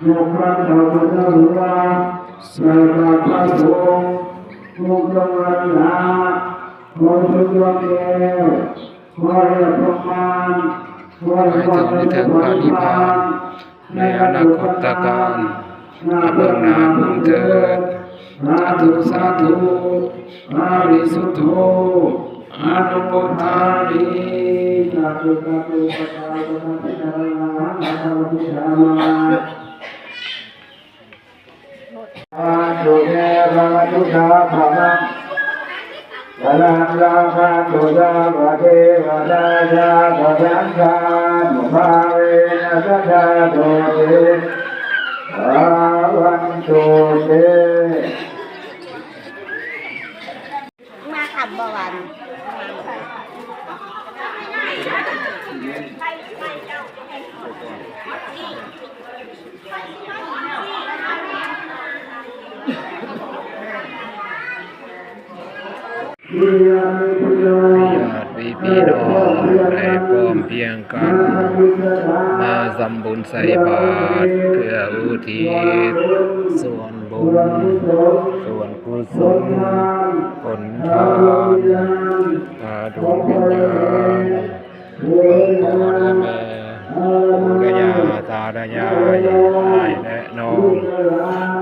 ທຸກທ່ານເຈົ້າ ເຈົ້າເຫຼືອ ແລະ ພະສົງ ທຸກດວງວິນຍານ ຂໍສຸດດວງແກ້ວ ຂໍໃຫ້ພົບມານ ຂໍໃຫ້ເຖິງ ໃຫ້ເຖິງພະນິບພານ ໃນອະນາຄົດຕະການ ອະເບື້ອງໜ້າພຸ້ນເທີດ ສາທຸ ສາທຸ ອານິສົງໂທ ອະນຸໂມທາມິ ສາທຸ ສາທຸ ສາທຸ ສາທຸ ສາທຸ ສາທຸ ເທວະະທັກຂະນະ ພະລັງລາພັນຕຸ ຊາວະເທວະດາ ຊາວະສັງຄານຸພາເວນະ ສະດາໂຕຕິ ພະວັນຕຸເຕ. ມາຄຳບໍ່ຫວານ ຍາດມີພີ່ນ້ອງ ຍາດມີພີ່ນ້ອງ ໄດ້ພ້ອມພຽງກັນ ມາທຳບຸນໃສ່ບາດ ເພື່ອອຸທິດສ່ວນບຸນ ສ່ວນກຸສົນ ຜົນທານ ພາດວງວິນຍານ ພໍ່ແລະແມ່ ປູ່ແລະຍ່າ ຕາແລະຍາຍ ອ້າຍແລະນ້ອງ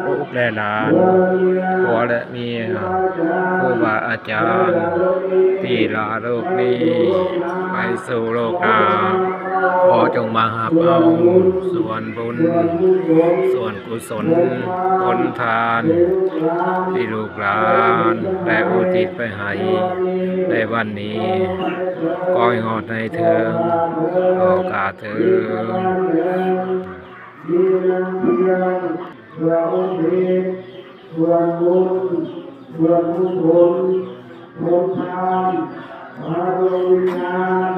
ລູກແລະຫຼານ ຜົວແລະເມຍ ຄູບາອາຈານ ທີ່ລາໂລກນີ້ ໄປສູ່ໂລກໜ້າ ຂໍຈົ່ງມາຮັບເອົາສ່ວນບຸນ ສ່ວນ ກຸສົນ ຜົນທານ ທີ່ລູກຫຼານໄດ້ອຸທິດໄປໃຫ້ໃນວັນນີ້ ຂໍໃຫ້ຮອດໃຫ້ເຖິງ ຂໍກາເທີງ ມີນຳພຽງເພື່ອອຸທິດສ່ວນບຸນ ສ່ວນກຸສົນ ຜົນທານ ພາດວງວິນຍານ